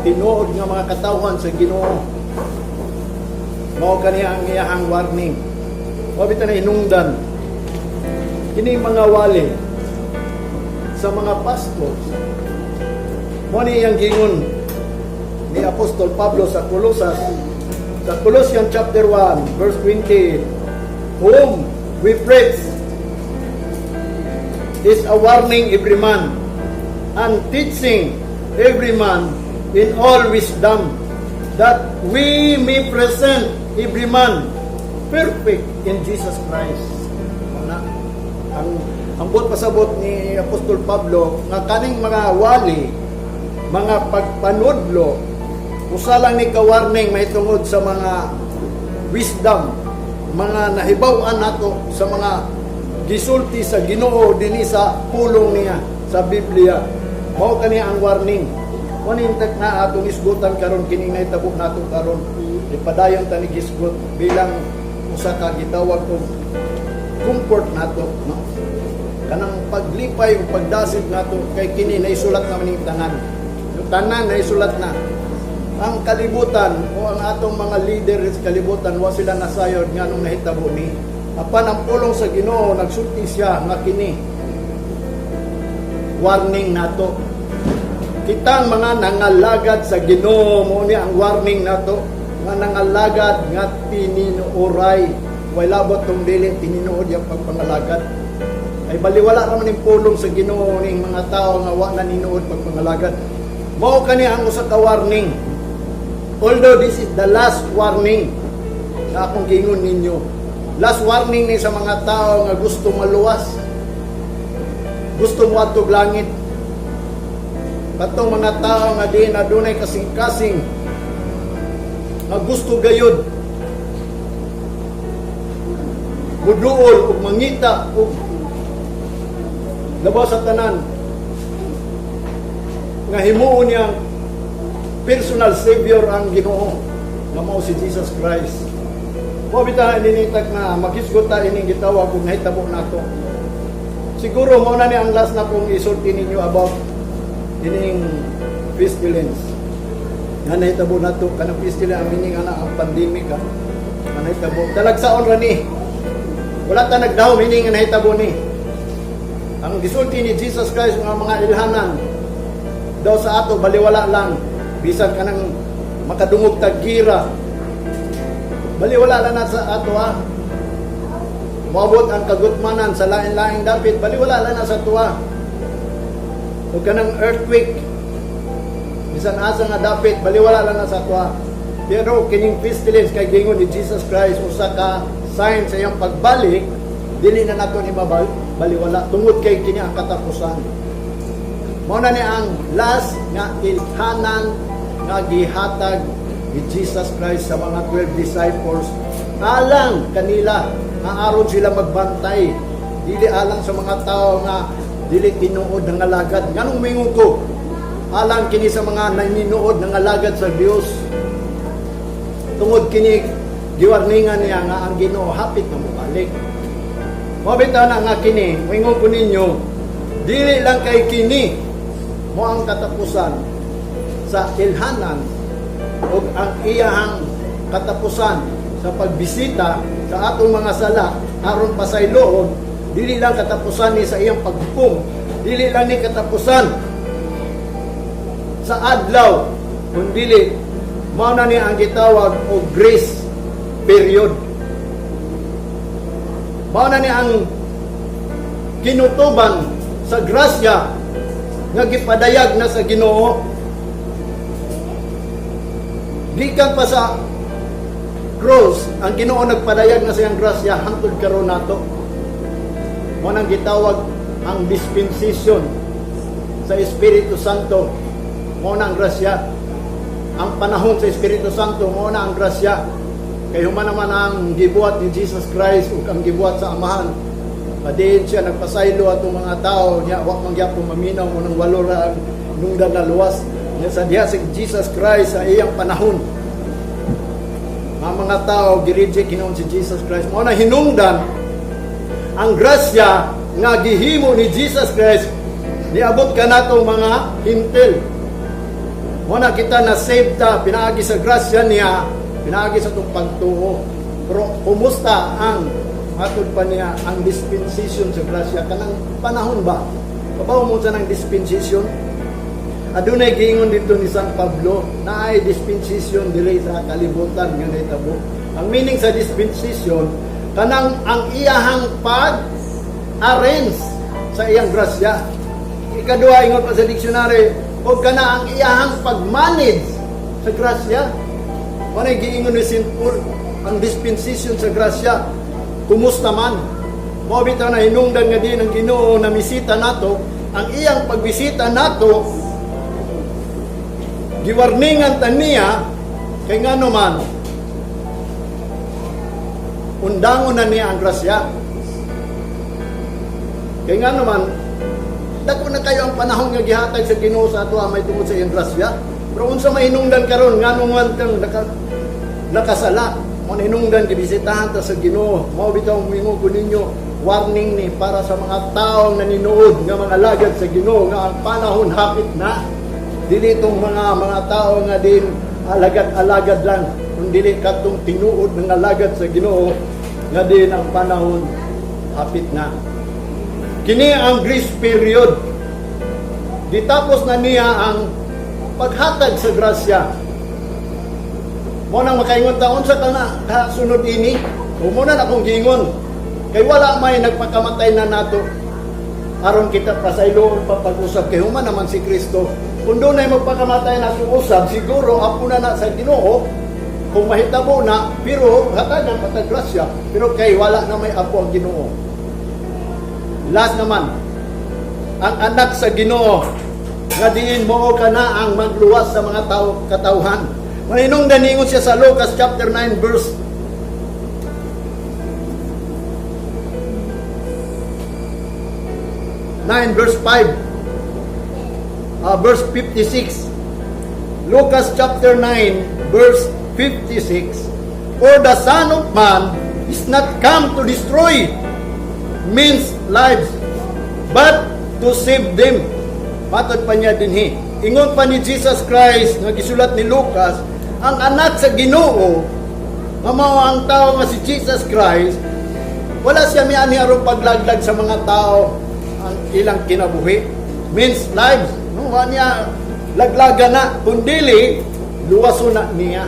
tinuod nga mga katawhan sa Ginoo. Mao kani ang iyahang warning. Mao bitaw na hinungdan kini mga wali sa mga pastors. Mao ni iyang gingon ni Apostol Pablo sa Colosas, sa Colossians chapter 1 verse 20, "Whom we preach is a warning every man and teaching every man in all wisdom, that we may present every man perfect in Jesus Christ." Mao na ang buot pasabot ni Apostol Pablo nga kaning mga wali, mga pagpanudlo, usa lang ni ka warning mahitungod sa mga wisdom, mga nahibaw-an nato sa mga gisulti sa Ginoo dinhi sa pulong niya sa Biblia. Mao kani ang warning. Mo tek na atong isgutan karon kining nahitabo nato karon. Ipadayon ta ni gisgot bilang usa ka gitawag og comfort nato, no? Kanang paglipay o pagdasig nato kay kini naisulat naman ning tanan. Yung tanan naisulat na. Ang kalibutan o ang atong mga leader sa kalibutan, wa sila nasayod nganong nahitabo ni. Apan ang pulong sa Ginoo, nagsulti siya nga kini warning nato. Kitang mga nangalagad sa Ginoo, mo ni ang warning nato nga nangalagad nga tininuoray. Way labot tong dili tininuod yung pagpangalagad. Ay baliwala ra man ning pulong sa Ginoo ning mga tao nga wa na ninuod pagpangalagad. Mao kani ang usa ka warning. Although this is the last warning na akong gingon ninyo. Last warning ni sa mga tao nga gusto maluwas. Gusto moadtog langit. Katong mga tao nga di na dunay kasing-kasing nga gusto gayud muduol ug mangita ug labaw sa tanan nga himuon niyang personal savior ang Ginoo nga mao si Jesus Christ. Mao bitaw ninitag na maghisgot ta ining gitawag ug nahitabo nato. Siguro mao na ni ang last na kong isulti ninyo about ining pestilence. Nga nahitabo nato kanang pestilence, ang meaning ana ang pandemic ha. Nga nahitabo. Talagsaon ra ni. Wala ta nagdahom ini nga nahitabo ni. Ang gisulti ni Jesus Christ nga mga ilhanan daw sa ato, baliwala lang bisan kanang makadungog tag gira, baliwala lang na sa ato ha. Moabot ang kagutmanan sa lain-laing dapit, baliwala lang na sa tuwa. O kanang earthquake bisan asa nga dapit, baliwala lang na sa tuwa. Pero kining pestilence kay gingon ni Jesus Christ usa ka sign sa iyang pagbalik, dili na nato ni baliwala tungod kay kini ang katapusan. Mao na ni ang last nga ilhanan nga gihatag ni Jesus Christ sa mga 12 disciples alang kanila nga aron sila magbantay, dili alang sa mga tao nga dili tinuod nga alagad. Nganong mingon ko alang kini sa mga naninuod nga alagad sa Dios? Tungod kini giwarningan niya nga ang Ginoo hapit na mobalik. Mao bitaw na nga kini moingon ko ninyo, dili lang kay kini mo ang katapusan sa ilhanan ug ang iyahang katapusan sa pagbisita sa atong mga sala aron pasayloon. Dili lang katapusan ni sa iyang paghukom, dili lang ni katapusan sa adlaw, kundili mao na ni ang gitawag og grace period. Mao na ni ang kinutuban sa grasya nga gipadayag na sa Ginoo gikan pa sa cross. Ang Ginoo nagpadayag na sa iyang grasya hangtod karon nato. Mao nang gitawag ang dispensation sa Espiritu Santo. Mao na ang grasya, ang panahon sa Espiritu Santo. Mao na ang grasya kay human naman ang gibuhat ni Jesus Christ ug ang gibuhat sa Amahan. Madiin siya nagpasaylo atong mga tao niya, wa man gyapon maminaw mo nang walo ra ang nungdan na luwas niya sa diha si Jesus Christ sa iyang panahon. Mga mga tao gi-reject hinuon si Jesus Christ. Mao na hinungdan ang grasya nga gihimo ni Jesus Christ niabot kanatong mga Hentil. Mo na kita na save ta pinaagi sa grasya niya, pinaagi sa atong pagtuo. Pero kumusta ang matod pa niya ang dispensation sa grasya kanang panahon ba? Kabaw mo sa nang dispensation? Adunay giingon dito ni San Pablo na ay dispensation dili sa kalibutan nga nahitabo. Ang meaning sa dispensation, kanang ang iyahang pag arrange sa iyang grasya. Ikaduha, ingon pa sa dictionary, o kana ang iyahang pag-manage sa grasya. Manay giingon ni St. Paul ang dispensation sa grasya. Kumusta man? Mao bitaw na hinungdan nga din ang Ginoo na misita nato, ang iyang pagbisita nato, giwarningan ta niya kay ngano man undangon na niya ang grasya. Kay ngano man dako na kayo ang panahon nga gihatag sa Ginoo sa ato may tungod sa iyang grasya. Pero unsa may hinungdan karon, ngano man kang nakasala mo, hinungdan gibisitahan ta sa Ginoo. Mao bitaw moingon ko ninyo, warning ni para sa mga taong naninood nga mga alagad sa Ginoo nga ang panahon hapit na. Dili itong mga tao nga din alagad-alagad lang, kung dili katong tinuod ng alagad sa Ginoo nga din ang panahon hapit na. Kini ang grace period. Ditapos na niya ang paghatag sa grasya. Mo nang makaingon ta, unsa ka na kasunod ini? O mo na akong giingon. Kay wala may nagpakamatay na nato aron kita pasayloon pa pag-usab kay human naman si Kristo. Kung dunay magpakamatay na usab, siguro apo na na sa Ginoo kung mahitabo na, pero hatagan patag grasya, pero kay wala na may apo ang Ginoo. Last naman, ang anak sa Ginoo nga diin mo ka na ang magluwas sa mga tao katawhan. Maninong daningon siya sa Lucas chapter 9 verse 9 verse 5, verse 56. Lucas chapter 9 verse 56: "For the Son of Man is not come to destroy men's lives, but to save them." Matod pa niya dinhi, ingon pa ni Jesus Christ nga gisulat ni Lucas, ang anak sa Ginoo nga mao ang tao nga si Jesus Christ, wala siya miani aron paglaglag sa mga tao ang ilang kinabuhi, means lives, no? Wa niya laglaga na, kundili luwason na niya.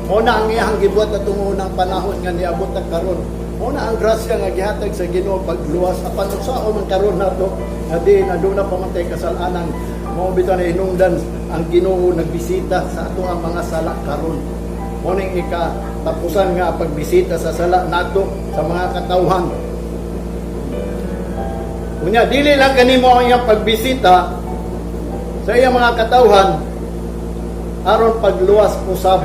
Mo na ang iyang gibuhat atong unang panahon nga niabot na karon. Mo na ang grasya nga gihatag sa Ginoo pagluwas, apan unsaon man karon nato nga di aduna pa man tay kasalanan? Mao bitaw na hinungdan ang Ginoo nagbisita sa ato ang mga sala karon. Mo ning ika tapusan nga pagbisita sa sala nato sa mga katawhan. Unya, dili lang kanimo ang iyang pagbisita sa iyang mga katawhan aron pagluwas usab.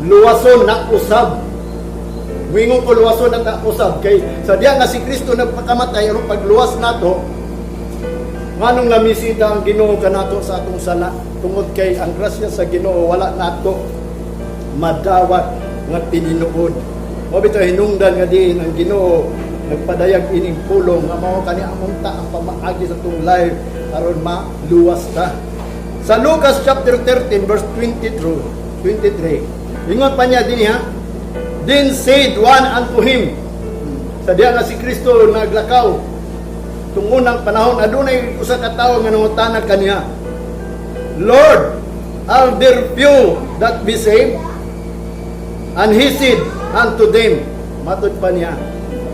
Luwason na usab. Muingon ko luwason na usab kay sa diya nga si Kristo nagpakamatay aron pagluwas nato, nganong namisita ang Ginoo kanato sa atong sala? Tungod kay ang grasya sa Ginoo wala nato madawat nga tinuod. Mao bitaw hinungdan nga diin ang Ginoo nagpadayag ining pulong nga mao kani amunta ang pamaagi sa atong life aron maluwas ta. Sa Lucas chapter 13 verse 22, 23. Ingon pa niya dinhi ha. "Then said one unto him," sa diya nga si Kristo naglakaw tung unang panahon, adunay usa ka tawo nga nangutana kaniya, "Lord, are there few that be saved?" "And he said unto them," matod pa niya,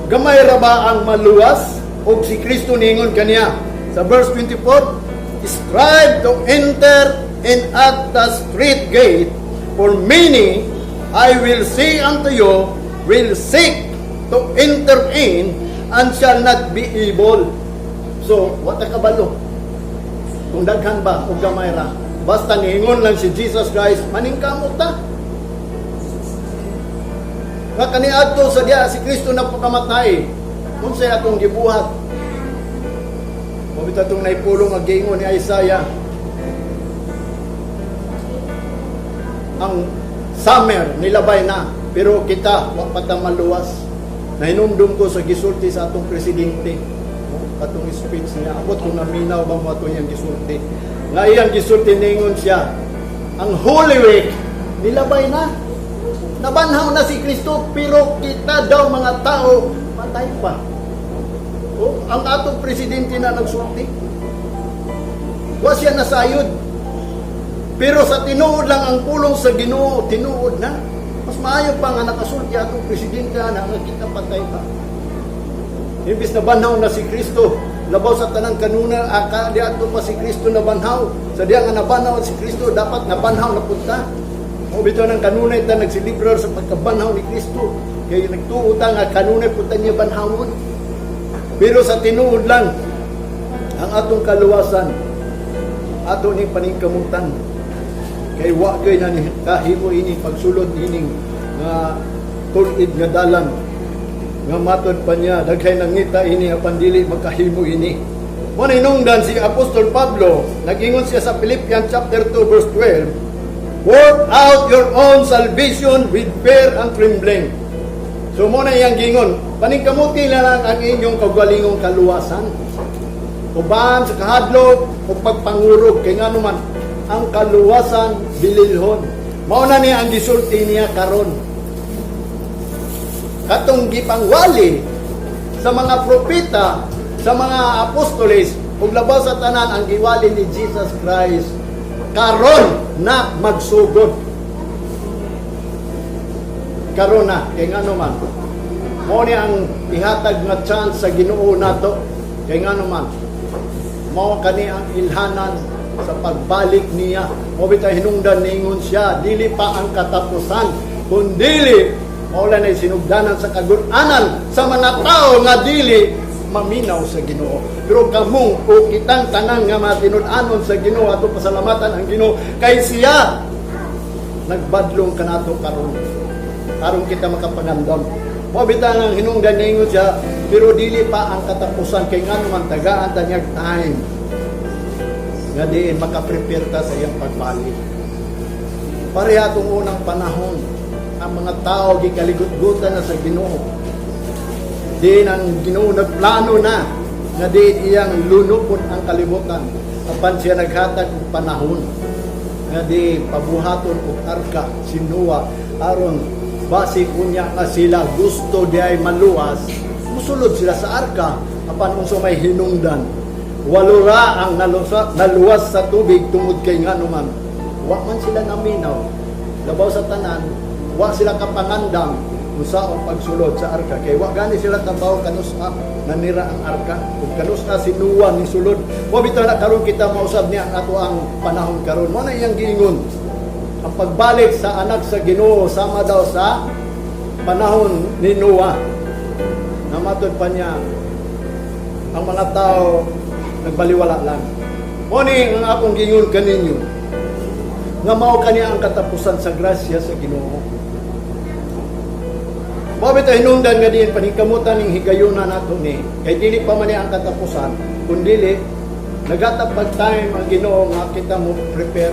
"Gamay ra ba ang maluwas?" Og si Kristo ningon kaniya sa verse 24, "Strive to enter in at the strait gate, for many, I will say unto you, will seek to enter in and shall not be able." So, wa ta kabalo kung daghan ba o gamay ra. Basta niingon lang si Jesus Christ, maningkamot ta. Nga kaniadto sa diya si Kristo nagpakamatay, unsay atong gibuhat? Mao bitaw itong naipulong ang giingon ni Isaiah. Ang summer nilabay na, pero kita wa pa ta maluwas. Nahinumdum ko sa gisulti sa atong presidente. atong speech niya. Abot kung naminaw ba mo ato iyang gisulti. Nga iyang gisulti, ningon siya, ang Holy Week nilabay na. Nabanhaw na si Kristo, pero kita daw mga tao patay pa. Oh, ang atong presidente na nagsulti. Wa siya nasayod. Pero sa tinuod lang ang pulong sa Ginoo, tinuod na. Mas maayo pa nga nakasulti atong presidente na nga kita patay pa. Imbis na banhaw na si Kristo, labaw sa tanang kanuna, aka di ato pa si Kristo na banhaw. Sa diya nga nabanhaw si Kristo, dapat nabanhaw na punta. O bitaw ng kanunay ta nagsilibrar sa pagkabanhaw ni Kristo. Kaya nagtuo ta nga kanunay punta niya banhawon. Pero sa tinuod lang, ang atong kaluwasan, ato ni paningkamutan. Kay wa kay na ni kahimo ini pagsulod ining nga tulid nga dalan nga matod pa niya daghay nangita ini apan dili makahimo ini. Mo hinungdan si Apostol Pablo, nag-ingon siya sa Philippians chapter 2 verse 12, "Work out your own salvation with fear and trembling." So mo na iyang gingon, paningkamuti na lang ang inyong kaugalingong kaluwasan. Uban sa kahadlok o pagpangurog, kay ngano man ang kaluwasan bililhon. Mao na niya ang gisulti niya karon. Katong gipangwali sa mga propeta, sa mga apostoles, ug labaw sa tanan ang giwali ni Jesus Christ karon na magsugod. Karon na, kay ngano man mao ni ang ihatag nga chance sa Ginoo nato, kay ngano man mao kani ang ilhanan sa pagbalik niya. Mao bitay hinungdan ningon siya, dili pa ang katapusan, kun dili mao lang ay sinugdanan sa kagun-anan sa mga tao nga dili maminaw sa Ginoo. Pero kamong o kitang tanan nga mga tinud-anon sa Ginoo, ato pasalamatan ang Ginoo kay siya nagbadlong kanato karon aron kita makapangandam. Mao bitaw ang hinungdan ningon siya, pero dili pa ang katapusan, kay ngano man tagaan ta niyag time nga diin makaprepare ta sa iyang pagbalik. Pareha atong unang panahon, ang mga tao gikaligutgutan na sa Ginoo. Diin ang Ginoo nagplano na nga diin iyang lunupon ang kalibutan. Apan siya naghatag og panahon nga di pabuhaton og arka si Noah aron basi unya nga sila gusto di ay maluwas, musulod sila sa arka. Apan unsa may hinungdan, walo ra ang naluwas sa tubig, tungod kay ngano man wa man sila naminaw. Labaw sa tanan, wa sila kapangandam unsaon pagsulod sa arka, kay wa gani sila kabaw kanus-a nanira ang arka ug kanus-a si Noah ni sulod. Wa bitaw na karon kita mausab niya ang ato ang panahon karon. Mo na iyang giingon, ang pagbalik sa anak sa Ginoo sama daw sa panahon ni Noah. Namatod pa niya, ang mga tao nagbaliwala lang. Mo ni ang akong giingon kaninyo nga mao kani ang katapusan sa grasya sa Ginoo. Mao bitaw hinungdan nga diin paningkamutan ning higayuna nato ni, kay dili pa man ni ang katapusan, kun dili nagatap pag time ang Ginoo nga kita mo prepare.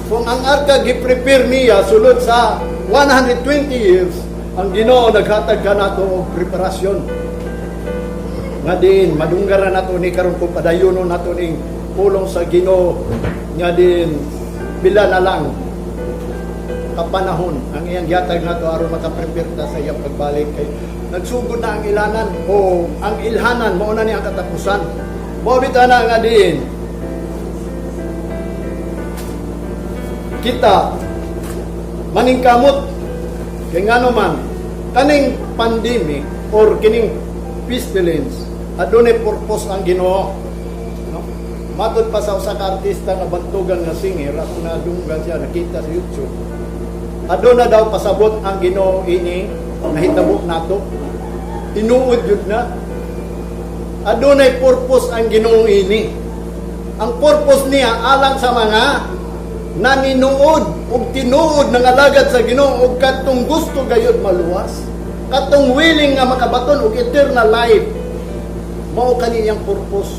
Kung ang arka gi-prepare niya sulod sa 120 years, ang Ginoo naghatag kanato og preparasyon. Nga diin madunggaran nato ni karon kung padayonon nato ning pulong sa Ginoo, nga diin pila na lang kapanahon ang iyang gihatag nato aron makaprepare ta sa iyang pagbalik, kay nagsugod na ang ilanan o ang ilhanan. Mao na ni ang katapusan. Mao bitaw na nga diin kita maningkamot, kay ngano man kaning pandemic or kining pestilence, adunay purpose ang Ginoo, no? Matod pa sa usa ka artista nga bantugan nga singer, ako nadunggan siya, nakita sa YouTube, aduna daw pasabot ang Ginoo ini nahitabo nato. Tinuod yun na adunay purpose ang Ginoo ini. Ang purpose niya alang sa mga naninuod ug tinuod ng alagad sa Ginoo ug katong gusto gayud maluwas, katong willing nga makabaton og eternal life. Mao kani iyang purpose,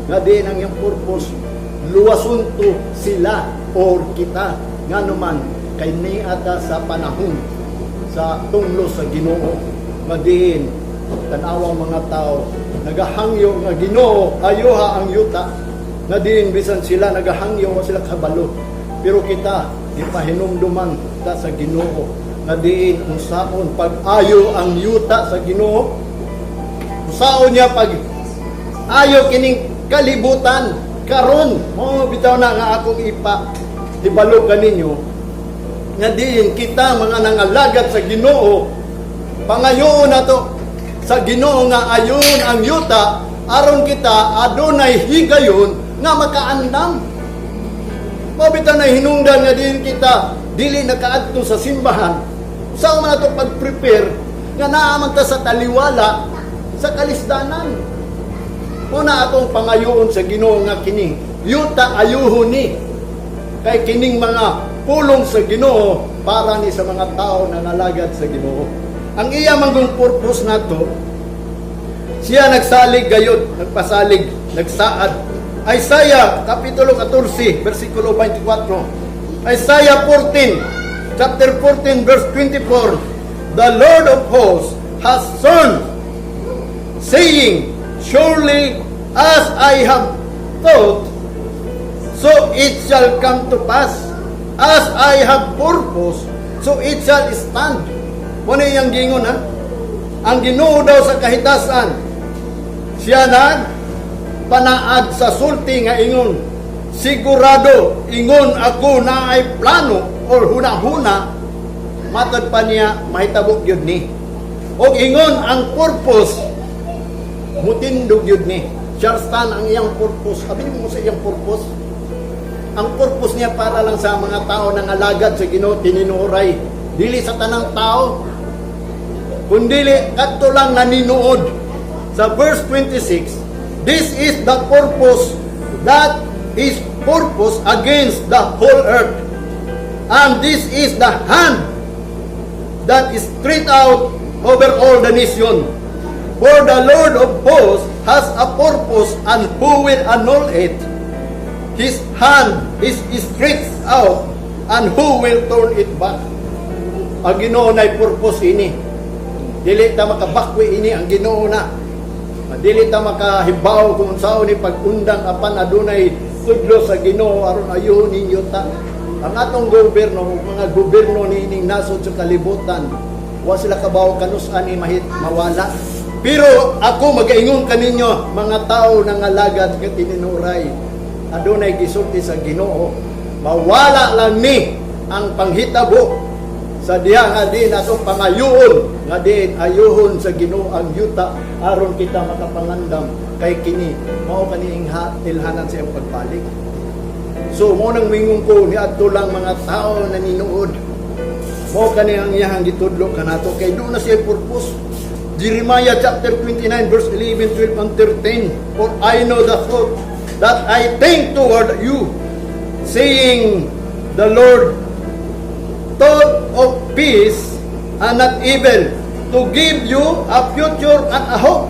nga diin ang iyang purpose luwason to sila or kita, ngano man kay niata sa panahon sa tunglo sa Ginoo nga diin tan-awang mga tao. nagahangyo nga, "Ginoo, ayuha ang yuta," nga diin bisan sila nagahangyo, wa sila kabalo. Pero kita gipahinumduman ta sa Ginoo nga diin unsaon pag-ayo ang yuta sa Ginoo, unsaon niya pag ayo kining kalibutan karon. Mo bitaw na nga akong ipa hibalo kaninyo nga diin kita mga nangalagad sa Ginoo, pangayoon nato sa Ginoo nga ayon ang yuta aron kita adunay higayon nga makaandam. Mao bitaw na hinungdan nga diin kita dili nakaadto sa simbahan sa man nato pag-prepare nga naa man ta sa taliwala sa kalisdanan. Mao na atong pangayoon sa Ginoo nga kini yuta ayuhon ni, kay kining mga pulong sa Ginoo para ni sa mga tao na nalagad sa Ginoo. Ang iya manggong purpose nato, siya nagsalig gayod, nagpasalig, nagsaad. Isaiah kapitulo 14 versikulo 24. Isaiah 14, chapter 14 verse 24. "The Lord of hosts has sworn, saying, 'Surely as I have thought, so it shall come to pass. As I have purposed, so it shall stand.'" Mao na iyang gingon, ha? Ang Ginoo daw sa kahitasan, siya nag panaad sa sulti nga ingon, "Sigurado, ingon ako na ay plano or huna-huna, matod pa niya mahitabo gyud ni. Og ingon ang purpose, mutindog gyud ni." Shall stand ang iyang purpose. Abi mo sa iyang purpose. Ang purpose niya para lang sa mga tao nang alagad sa Ginoo tininuoray. Dili sa tanang tao, kundili kadto lang naninuod. Sa verse 26, "This is the purpose that is purpose against the whole earth. And this is the hand that is stretched out over all the nation. For the Lord of hosts has a purpose, and who will annul it? His hand is stretched out, and who will turn it back?" Ang Ginoo na'y purpose ini. Dili ta makabakwi ini, ang Ginoo na. Dili ta makahibaw kung unsaon ni pag-undang apan adunay tudlo sa Ginoo aron ayuhon ninyo ta. Ang atong gobyerno, ug mga gobyerno niining nasod sa kalibutan, wa sila kabaw kanus-an ni mahit mawala. Pero ako magaingon kaninyo, mga tao nangalagad nga tininuray, adunay gisulti sa Ginoo, mawala lang ni ang panghitabo sa diha nga diin atong pangayoon nga diin ayuhon sa Ginoo ang yuta aron kita makapangandam, kay kini mao kani ilhanan sa iyang pagbalik. So mo nang mingon ko ni adto lang mga tao naninuod. Mao kani ang iyang gitudlo kanato kay duna siya purpose. Jeremiah chapter 29 verse 11, 12 and 13. "For I know the thought that I think toward you, saying the Lord, thought of peace and not evil, to give you a future and a hope.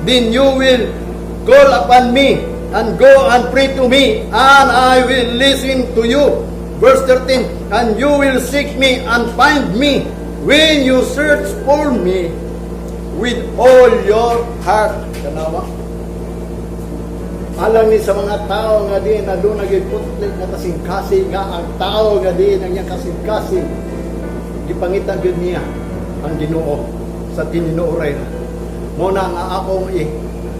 Then you will call upon me and go and pray to me, and I will listen to you." Verse 13, "And you will seek me and find me when you search for me with all your heart." Kanawa. Alang ni sa mga tao nga diin aduna giputlit nga kasing-kasing, nga ang tao nga diin ang iyang kasing-kasing gipangita gyud niya ang Ginoo sa tininuoray. Mo na nga akong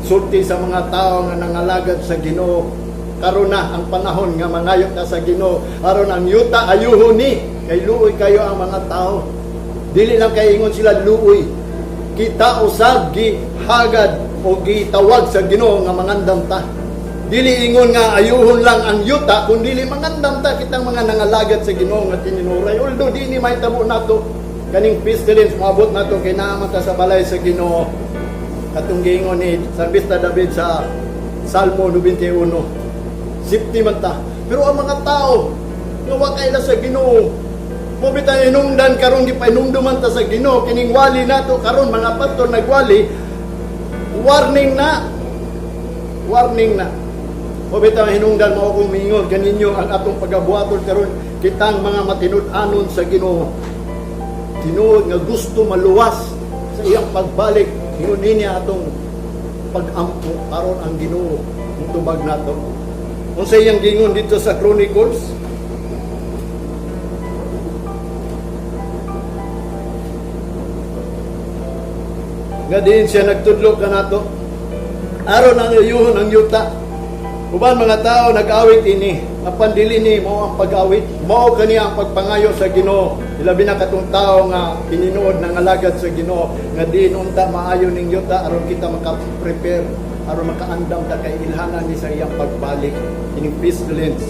sulti sa mga tao nga nangalagad sa Ginoo, karon na ang panahon nga mangayo ka sa Ginoo aron ang yuta ayuhon ni, kay luoy kayo ang mga tao. Dili lang kay ingon sila luoy, kita usab gihagad o gitawag sa Ginoo nga mangandam ta. Dili ingon nga ayuhon lang ang yuta, kun dili mangandam ta kitang mga nangalagad sa Ginoo nga tininuray. Although di ni mahitabo nato kaning pestilence moabot nato kay naa man ta sa balay sa Ginoo. Katong giingon ni Salmista David sa Salmo 91. Safety man ta. Pero ang mga tao nga wa kaila sa Ginoo, mo bitang inungdan karon, gipainumduman ta sa Ginoo kining wali nato karon, mga pastor nagwali, warning na. Warning na. O bitang hinungdan mo akong mingon kaninyo ang atong pagabuhaton karon, kitang mga matinud-anon sa Ginoo. Tinuod nga gusto maluwas sa iyang pagbalik. Ingon niya atong pag-ampo aron ang Ginoo mutubag nato. Unsa iyang gingon dito sa Chronicles? Nga diin siya nagtudlo kanato aron ang ayuhon ang yuta. Uban mga tao nag-awit ini, apan dili ni mao ang pag-awit, mao kani ang pagpangayo sa Ginoo. Ilabi na katong tao nga tinuod nga alagad sa Ginoo, nga diin unta maayo ning yuta aron kita maka-prepare, aron makaandam ta kay ilhanan ni sa iyang pagbalik ining pestilence.